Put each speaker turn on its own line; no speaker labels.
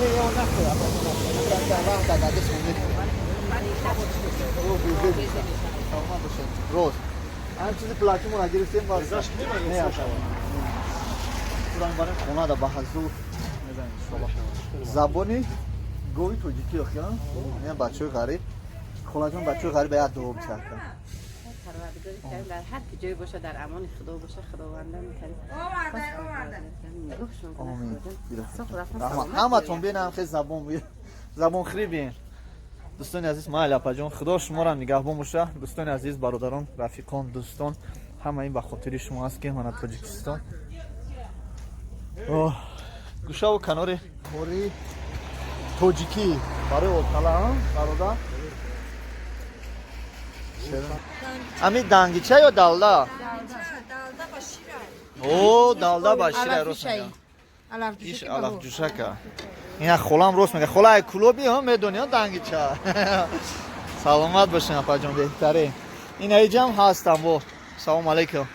Не, ё нахӯр, апаҷон, дар дастмон мехӯрем. Саломат бошед. Рост. Ҳамин чизи пулакимона гирифтем, бас. Не, тура мебарем хона да, ба ҳазур мезанем, иншоалло. Забони гови тоҷикӣ охи, ин бачаҳои ғариб, холаҷон, бачаҳои ғариб як дуо бисаркан.
Парвардигори карим, дар ҳар ки ҷой боша, дар амони Худо боша. Худовандам карим.
Омин. Ҳаматон бинам, хел забон забонхӯрӣ бин. Дӯстони азиз, майли, апаҷон, Худо шуморо нигаҳбон боша. Дӯстони азиз, бародарон, рафиқон, дӯстон, ҳама ин ба хотири шумо аст, ки мана Тоҷикистон гӯшаву канори кори тоҷикӣ барои отала, бародар. Ами дангича ё далда? О, далда ба шира, рост мегам. Иш алафҷӯшака. Ина холам рост мега. Хола, ай кулоби ҳа медони, ҳа дангича. Саломат бошин, апаҷон, беҳтарин. Ина иҷам ҳастам бо. Салом алейкум.